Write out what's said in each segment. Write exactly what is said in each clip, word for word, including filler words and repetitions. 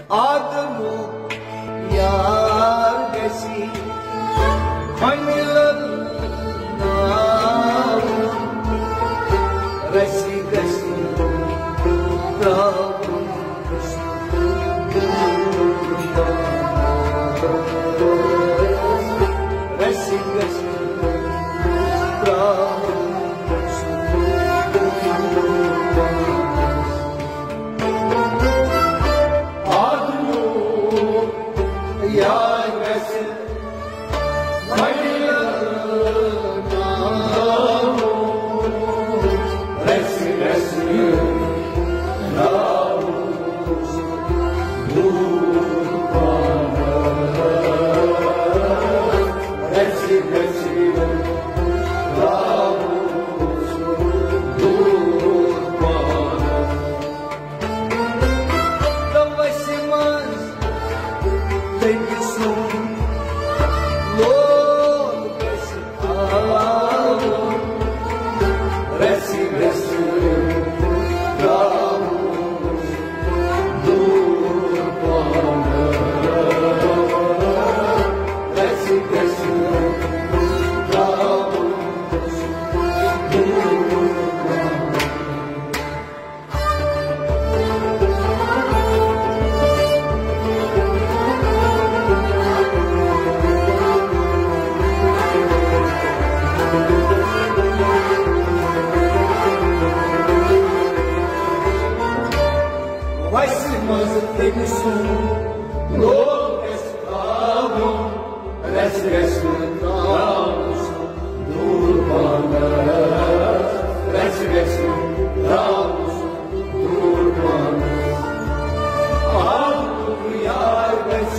آدمُک یار گژھِ کھۄنہِ لل ناوُن، رَسہِ گژھِ ترٛاوُن۔ رَسہِ گژھِ ترٛاوُن۔ آدمُک یار گژھِ وَسہِ منٛز تٔمۍ سُنٛد لوگ گژھِ تھاوُن، رَسہِ گژھِ نہٕ ترٛاوُن سُہ دوٗر پانَس، رَسہِ گژھِ نہٕ ترٛاوُن سُہ دوٗر پانَس۔ آدمُک یار گژھِ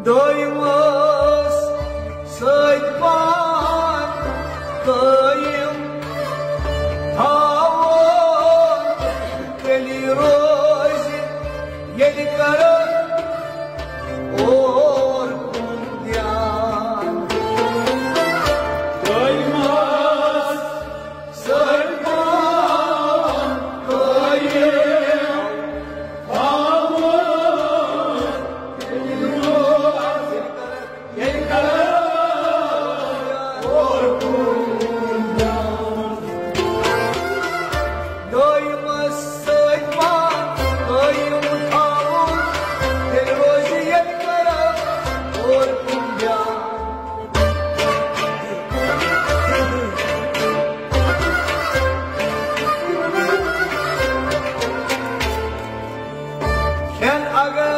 دٲیمَس سۭتۍ پان قٲیِم تھاوو، تیٚلی روزِ ییٚلہِ کرٕ اور کُن دھیان۔ دٲیمَس سۭتۍ پان قٲیِم تھاوو، تیٚلی روزِ کھٮ۪ن اگر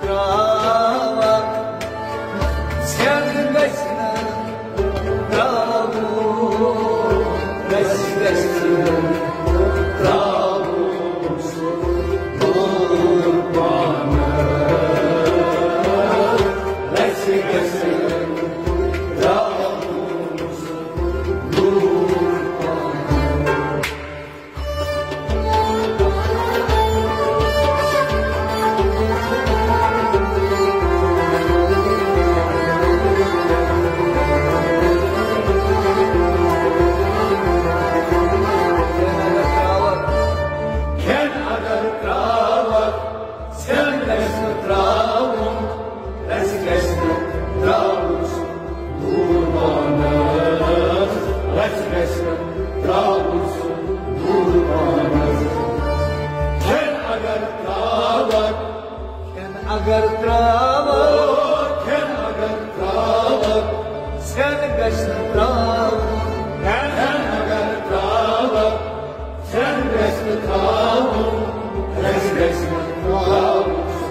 ترٛاوَکھ، ژھٮ۪ن گژھِ نہٕ ترٛاوُن، گژھِ، گژھِ نہٕ ترٛاوُن سُہ دوٗر پانَس، گژھِ، گژھِ نہٕ ترٛاوُن سُہ دوٗر پانَس۔ کھٮ۪ن اگر ترٛاوَکھ، ژھٮ۪ن گژھِ نہٕ ترٛاوُن، رَسہِ گژھِ نہٕ ترٛاوُن سُہ دوٗر پانَس، رَسہِ گژھِ نہٕ ترٛاوُن سُہ دوٗر پانَس۔ کھٮ۪ن اگر ترٛاوَکھ، کھٮ۪ن اگر ترٛاوَکھ، کھٮ۪ن اگر ترٛاوَکھ، ژھٮ۪ن گژھِ نہٕ ترٛاوُن، کھٮ۪ن اگر ترٛاوَکھ، ژھٮ۪ن ترٛاوُن، رَزِ گژھِ نہٕ ترٛاوُن سُہ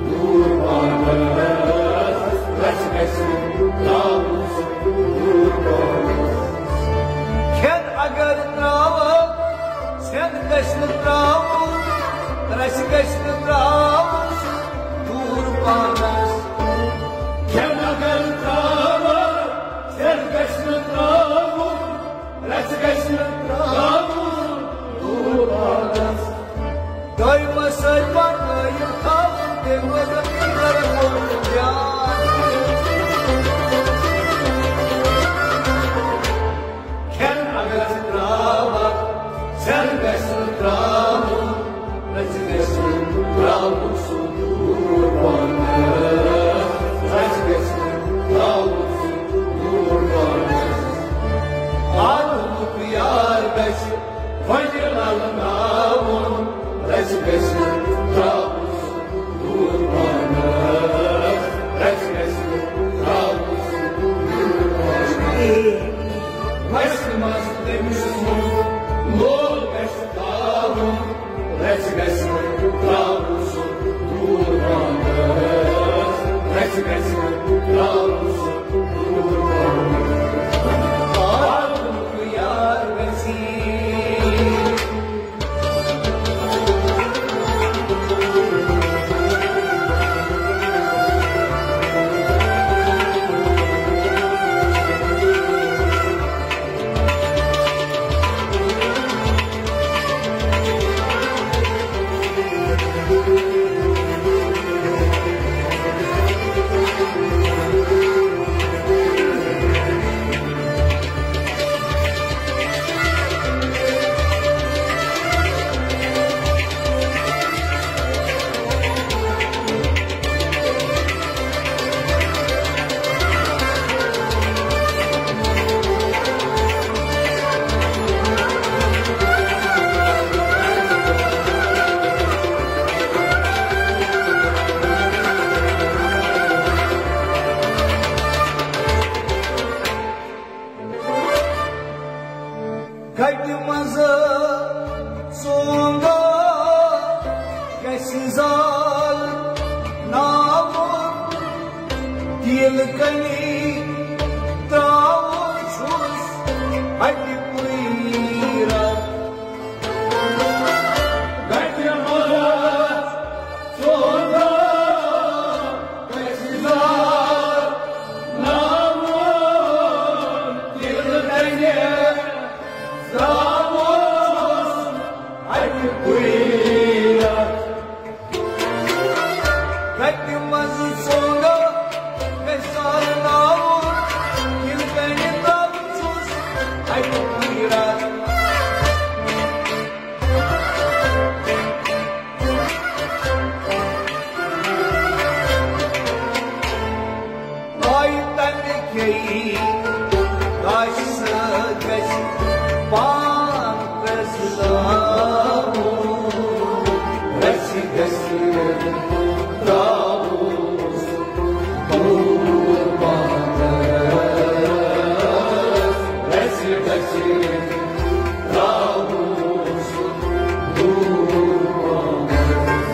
دوٗر پانَس، رَزِ گژھِ نہٕ ترٛاوُن سُہ دوٗر پانَس۔ کھٮ۪ن اگر ترٛاوَکھ، سٮ۪ن گژھِ نہٕ ترٛاوُن، رَزِ گژھِ نہٕ ترٛاوُن سُہ دوٗر پانَس۔ کھٮ۪ن اگر ترٛاوَکھ، سٮ۪ن گژھِ نہٕ ترٛاوُن، رَزِ گژھِ نہٕ ترٛاوُن دوٗر پانَس۔ دۄیمَس سۭتۍ پَکنٲیِو تھاوُن تَمہِ وَقتہٕ پیٖرَن ووٚن یاد۔ کھٮ۪ن اگر ژٕ ترٛاوَکھ، سٮ۪ن گژھِ نہٕ ترٛاوُن، رَزِ گژھِ نہٕ ترٛاوُن سُہ دوٗر پانَس، رَزِ گژھِ نہٕ ترٛاوُن سُہ دوٗر پانَس۔ آدمُک یار گژھِ وۄنۍ لَلناوُن، رَزِ گژھِ نہٕ ترٛاوُن سُہ دوٗر پانَس، رَزِ گژھِ نہٕ ترٛاوُن سُہ دوٗر پانَس۔ وَسہِ منٛز تٔمۍ سُنٛد مول گژھِ تھاوُن، رَزِ گژھِ نہٕ ترٛاوُن سُہ دوٗر پانَس، رَزِ گژھِ نہٕ ترٛاوُن سُہ دوٗر پانَس۔ آدمُک یار گژھِ۔ گَٹہِ منٛز ژونٛگا گژھِ زال ناوُن، تیٖلہٕ کَنہِ ترٛاوُن چھُس اَتہِ پُیرا۔ گَٹہِ منٛز ژونٛگا گژھِ زال ناوُن، تیٖلہٕ کَنہِ ترٛاوُن اَتہِ پُیرا۔ گَٹہِ منٛز ژونٛگا گژھِ زال ناوُن، تیٖلہٕ کَنہِ ترٛاوُن چھُس اَتہِ پُیرا۔ آیہِ تَمہِ کھیٚیہِ گاشہِ سۭتۍ گژھِ پان پرٛزناوُن، گژھِ گژھِ ترٛاوُن دوٗر پانَس، گژھِ گژھِ ترٛاوُن دوٗر پانَس۔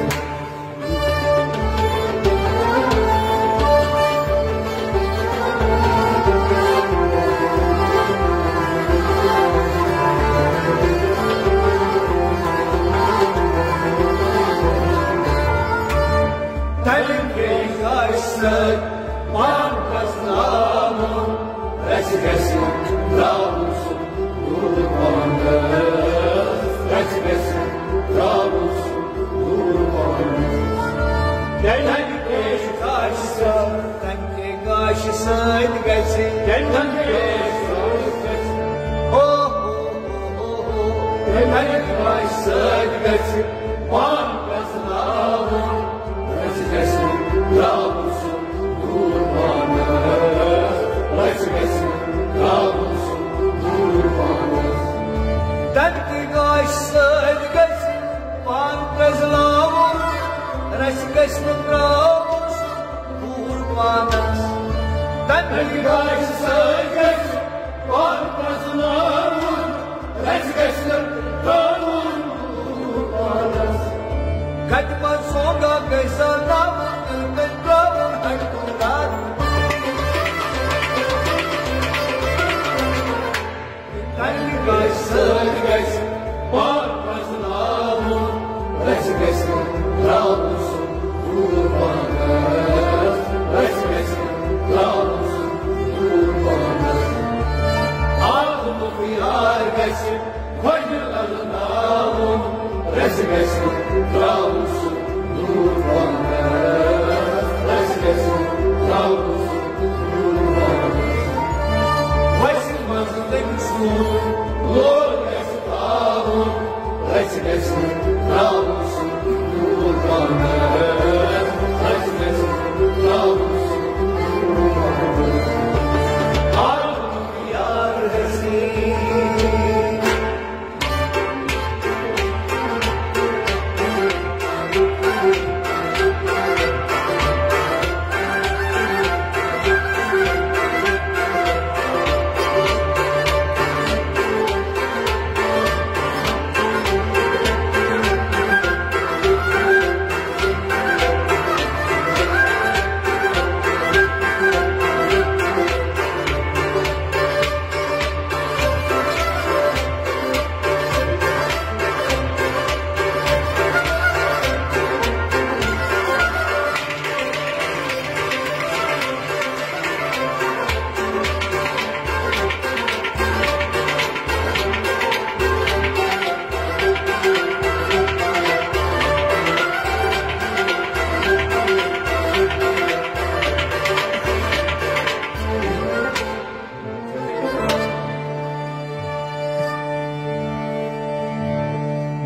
تَلہِ گٔے گاشہِ سۭتۍ پان پرٛزناوُن، رَزِ گژھِ ترٛاوُن سُہ دوٗر پانَس، رَزِ گژھِ ترٛاوُن سُہ دوٗر پانَس۔ تَلہِ گٔے گاشہِ سۭتۍ، تَمہِ گاشہِ سۭتۍ گژھِ، تَمہِ گاشہِ سۭتۍ گژھِ۔ او ہو ہو ہو ہو۔ تَمہِ گاشہِ سۭتۍ گژھِ پان پرٛزناوُن، رَزِ گژھِ ترٛاوُن سُہ دوٗر پانَس، رَزِ گژھِ ترٛاوُن سُہ دوٗر پانَس۔ تَمہِ گاشہِ سۭتۍ گژھِ پان پرٛزناوُن، رَزِ گژھِ نہٕ ترٛاوُن سُہ دوٗر پانَس۔ تَمہِ گاشہِ سۭتۍ گژھِ پان پرٛزناوُن، رَزِ گژھِ نہٕ ترٛاوُن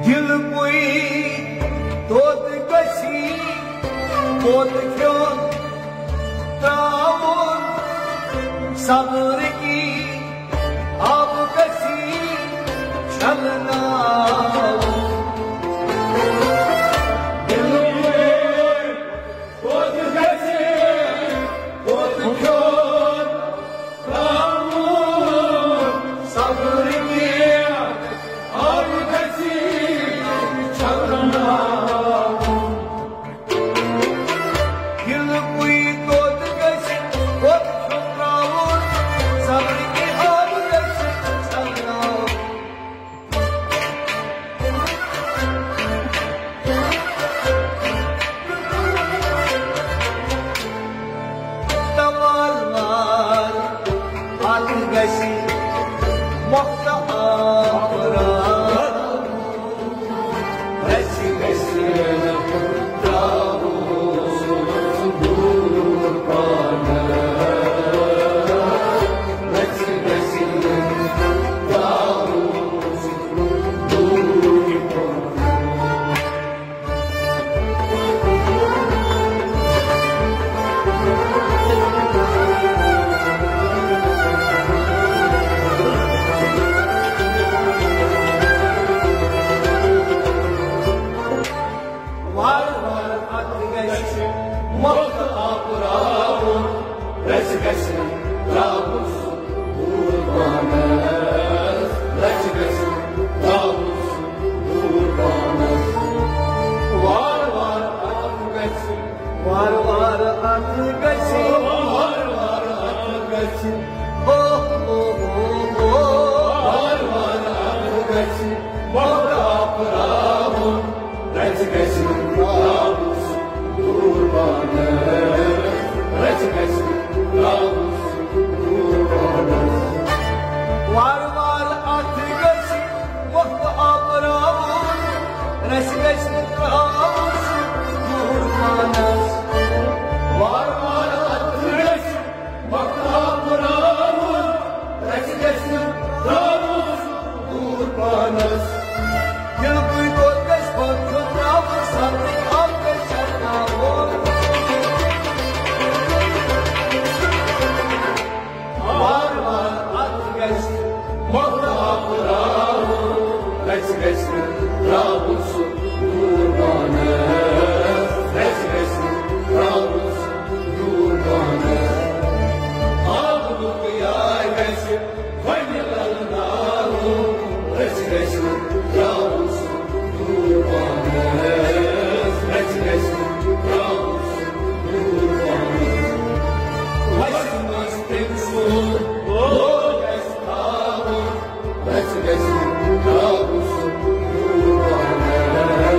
دِلہٕ کُے توٚت گژھی، کوٚت کھیوٚن ترٛاوُن، صبرٕکی آبہٕ گژھی چھلناوُن۔ دِلہٕ کُے توٚت گژھی، کوٚت کھیوٚن ترٛاوُن، صبرٕکی آبہٕ گژھی چھلناوُن۔ دِلہٕ کُے توٚت گژھِ، کوٚت چھُ ترٛاوُن؟ صبرٕکی آبہٕ گژھِ چھلناوُن۔ تہٕ وارٕ وارٕ اَتھ گژھِ مۄختہٕ آب راوُن۔ رَژھِ گژھِ ترٛاوُن دوٗر پانَس۔ رَژھِ گژھِ ترٛاوُن دوٗر پانَس۔ وارٕ وارٕ اَتھ گژھِ مۄختہٕ آب راوُن، رَژھِ گژھِ ترٛاوُن سُہ دوٗر پانَس، رَژھِ گژھِ ترٛاوُن سُہ دوٗر پانَس۔ وارٕ وارٕ اَتھ گژھِ، وارٕ وارٕ اَتھ گژھِ، وارٕ وارٕ اَتھ گژھِ، او، او، او، او۔ وارٕ وارٕ اَتھ گژھِ مۄختہٕ آب راوُن، رَژھِ گژھِ ترٛاوُن سُہ دوٗر پانَس، رَژھِ گژھِ ترٛاوُن سُہ دوٗر پانَس۔ وارٕ وارٕ اَتھ گژھِ مۄختہٕ آب راوُن، رَژھِ گژھِ ترٛاوُن سُہ دوٗر پانَس۔ وارٕ وارٕ اَتھ گژھِ مۄختہٕ آب راوُن، رَژھِ گژھِ ترٛاوُن سُہ دوٗر پانَس۔ دِلہٕ کُے توٚت گژھِ، کوٚت چھُ ترٛاوُن، صبرٕکی آب گژھِ چھلناوُن۔ وارٕ وارٕ اَتھ گژھِ مۄختہٕ آب راوُن، رَژھِ گژھِ ترٛاوُن سُہ دوٗر پانَس، رَژھِ گژھِ ترٛاوُن سُہ دوٗر پانَس۔ آبہٕ لُکہٕ یار گژھِ وۄنۍ لَلناوُن، رَژھِ گژھِ ترٛاوُن سُہ دوٗر پانَس، رَژھِ گژھِ ترٛاوُن سُہ دوٗر پانَس۔ وَسہِ منٛز تٔمۍ سُنٛد لوگ اَسہِ تھاوُن، رَژھِ گژھِ ترٛاوُن سُہ دوٗر پانَس،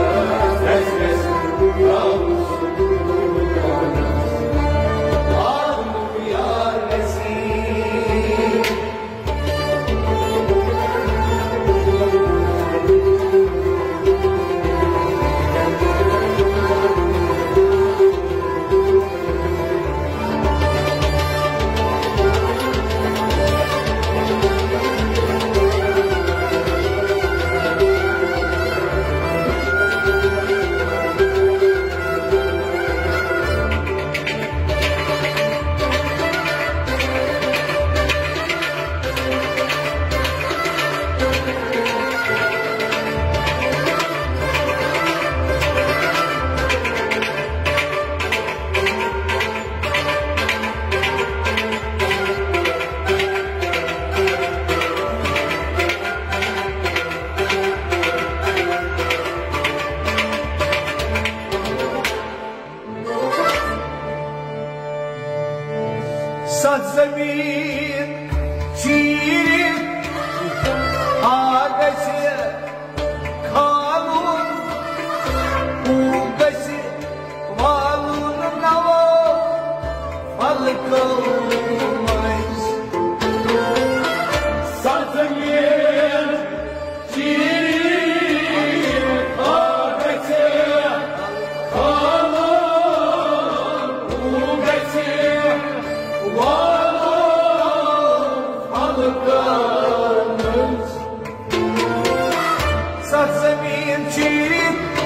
زمین چیٖرِتھ،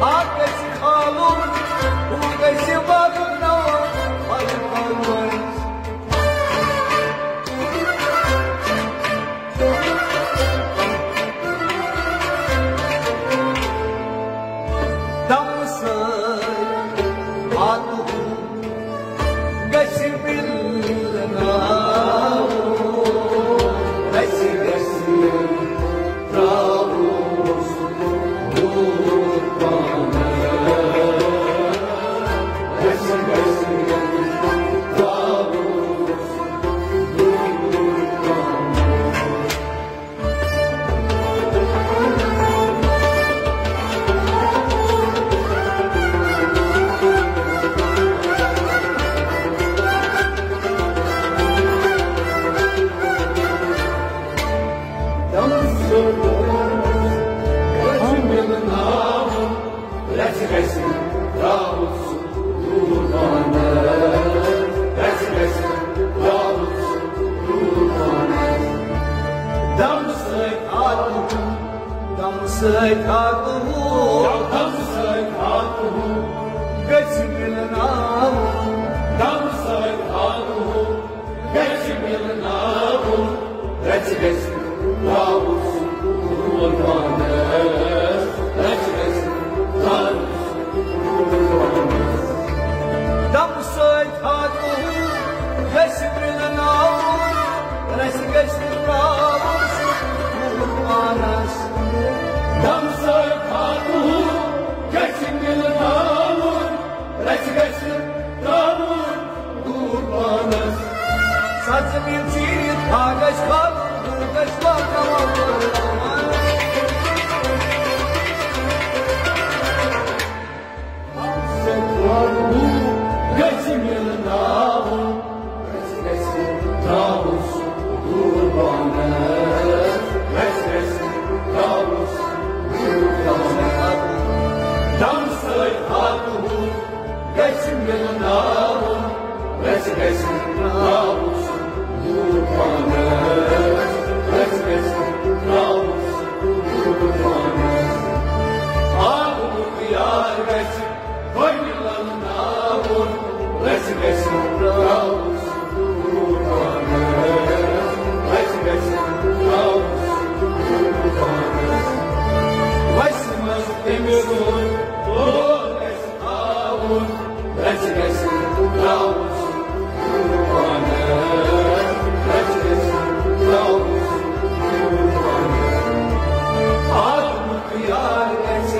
اکھ گژھِ کھالُن، ہُہ گژھِ وَرُن نوٚو، پَلو پَلوَس۔ دمہٕ سۭتۍ واتہٕ ہُہ گژھِ مِلناوُن، گژھِ، گژھِ ترٛاوُن سُہ دوٗر پانَس۔ گژھِ، گژھِ ترٛاوُن سُہ دوٗر پانَس۔ دم سۭتۍ ہاتہٕ ہُہ، دم سۭتۍ ہاتہٕ ہُہ، دم سۭتۍ ہاتہٕ ہُہ گژھِ مِلناوُن۔ دم سۭتۍ ہاتہٕ ہُہ گژھِ مِلناوُن۔ گژھِ، گژھِ ترٛاوُن سُہ دوٗر پانَس۔ گژھِ، گژھِ ترٛاوُن سُہ دوٗر پانَس۔ دم سۭتۍ ہاتہٕ ہُہ گژھِ مِلناوُن، رَسہِ گژھِ ترٛاوُن سُہ دوٗر پانَس۔ دم سۭتۍ ہاتہٕ ہُہ گژھِ مِلناوُن، رَسہِ گژھِ ترٛاوُن دوٗر پانَس۔ سرزمین چیٖرِتھ، ہا گژھِ کھالُن، دوٗر گژھِ واتناوُن۔ گژھِ مِلناوُن، گژھِ، گژھِ ترٛاوُن سُہ دوٗر پانَس۔ گژھِ، گژھِ ترٛاوُن سُہ دوٗر پانَس۔ دم سۭتۍ ہاتہٕ ہُہ گژھِ مِلناوُن، گژھِ، گژھِ ترٛاوُن سُہ دوٗر پانَس۔ گژھِ، گژھِ ترٛاوُن سُہ دوٗر پانَس۔ آدمُک یار گژھِ وۄنۍ لَلناوُن، گژھِ، گژھِ ترٛاوُن سُہ دوٗر پانَس۔ گژھِ، گژھِ ترٛاوُن سُہ دوٗر پانَس۔ وَسہِ منٛز تٔمۍ سُنٛد دور گژھِ تھاوُن، گژھِ، گژھِ ترٛاوُن سُہ دوٗر پانَس۔ گژھِ، گژھِ ترٛاوُن سُہ دوٗر پانَس۔ آدمُک یار گژھِ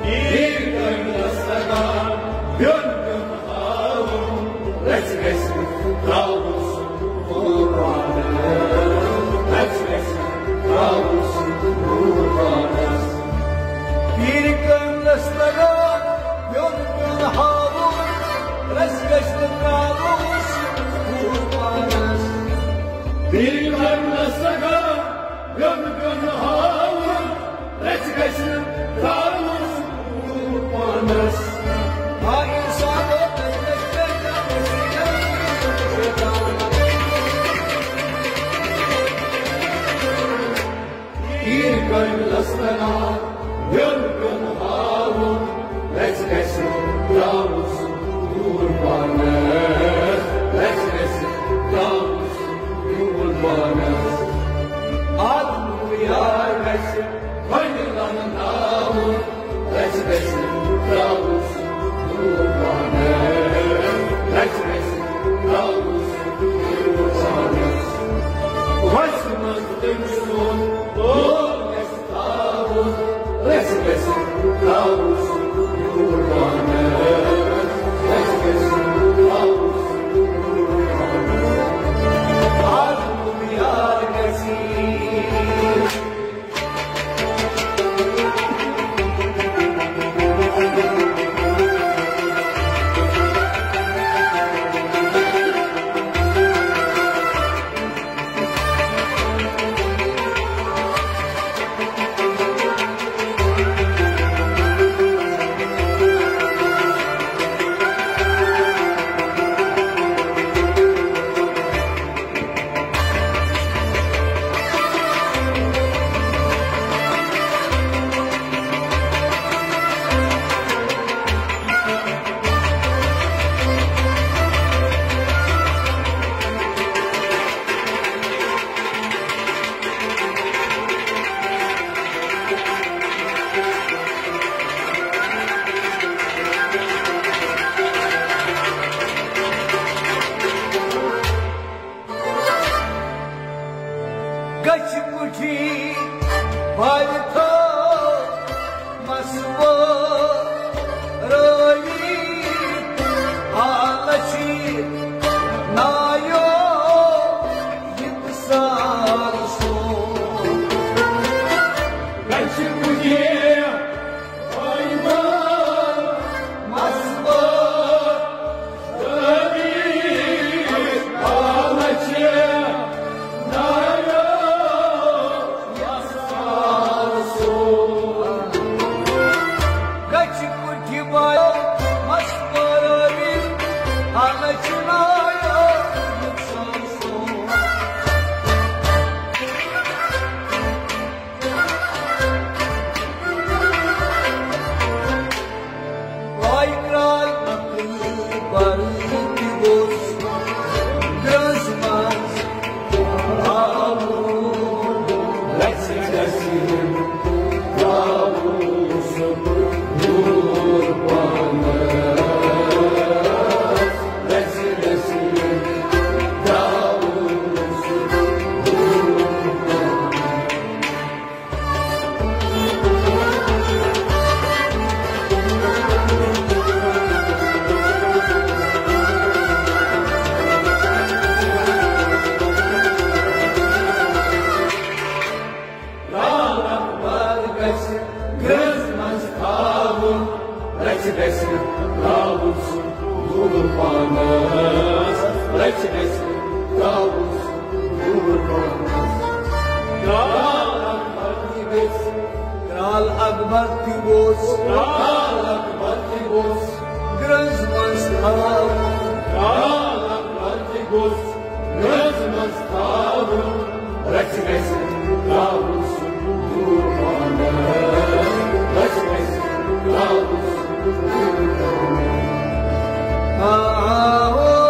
پیٖرِ کٲمِلَس تَگان بیوٚن بیوٚن ہاوُن، رَزِ گژھِ نہٕ ترٛاوُن دوٗر پانَس۔ پیٖرِ کٲمِلَس تَگان بیوٚن بیوٚن ہاوُن، رَزِ گژھِ نہٕ ترٛاوُن دوٗر پانَس۔ آ اِنسانو، رَزِ گژھِ نہٕ ترٛاوُن۔ پیٖرِ کٲمِلَس تَگان بیوٚن بیوٚن ہاوُن، رَزِ گژھِ ترٛاوُن سُہ دوٗر پانَس، رَزِ گژھِ ترٛاوُن سُہ دوٗر پانَس۔ آدمُک یار گژھِ گۄڈٕ لَنناوُن، رَزِ گژھِ ترٛاوُن سُہ دوٗر پانَس، رَزِ گژھِ ترٛاوُن سُہ دوٗر پانَس۔ وَسہِ منٛز تٔمۍ سُنٛد لول گژھِ تھاوُن، رَزِ گژھِ تھاوُن سُہ دوٗر پانَس، رَزِ گژھِ تھاوُن سُہ دوٗر پانَس۔ آز یار گژھِ۔ گژھِ پُٹھی بالہِ تھٲو مسوٲوِتھ، آلَژھِ نایو یِتہٕ سال سون۔ گژھِ پُٹھی بالہِ تھٲو مسوٲوِتھ، آیہِ کرٛال اَکٕے بَرٕ تہِ گوٚژھ درٛٲژ منٛز آوُن۔ گژھِ گژھِ ترٛاوُن سُہ دوٗر پانَس، گژھِ گژھِ ترٛاوُن سُہ دوٗر پانَس۔ رال اکبر گژھِ گرٛنٛز منٛز تھاوُن، رَزِ گژھِ تھاوُن سُہ دوٗر پانَس، رَزِ گژھِ تھاوُن سُہ دوٗر پانَس۔ رال اکبر تہِ گژھِ، رال اکبر تہِ گوٚژھ، رال اکبر تہِ گوٚژھ گرٛنٛز منٛز تھاوُن، رال اکبر تہِ گوٚژھ گرٛنٛز منٛز تھاوُن، رَزِ گژھِ تھاوُن سُہ دوٗر پانَس، رَزِ گژھِ تھاوُن سُہ دوٗر پانَس۔ آ، آ، آ۔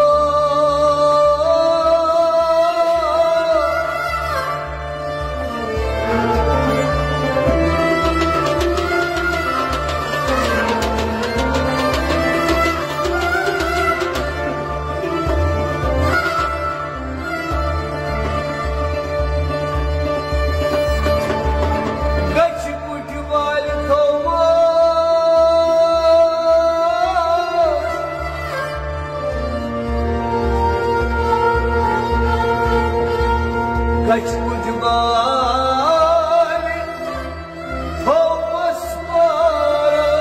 اَسہِ تُج بارِ تھوٚوُس پٲوِتھ۔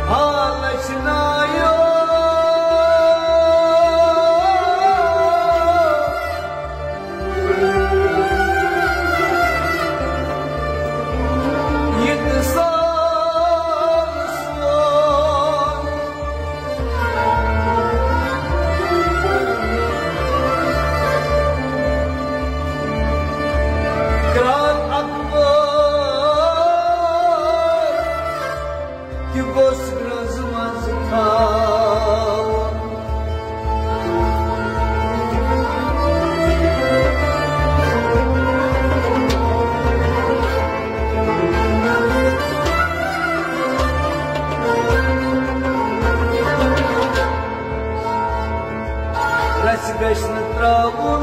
حالَس نایو۔ یہِ تہِ سال سون۔ کرٛال اکبر تہِ گوٚژھ رٕژ منٛز تھاوُن۔ رَژھِ گژھِ نہٕ ترٛاوُن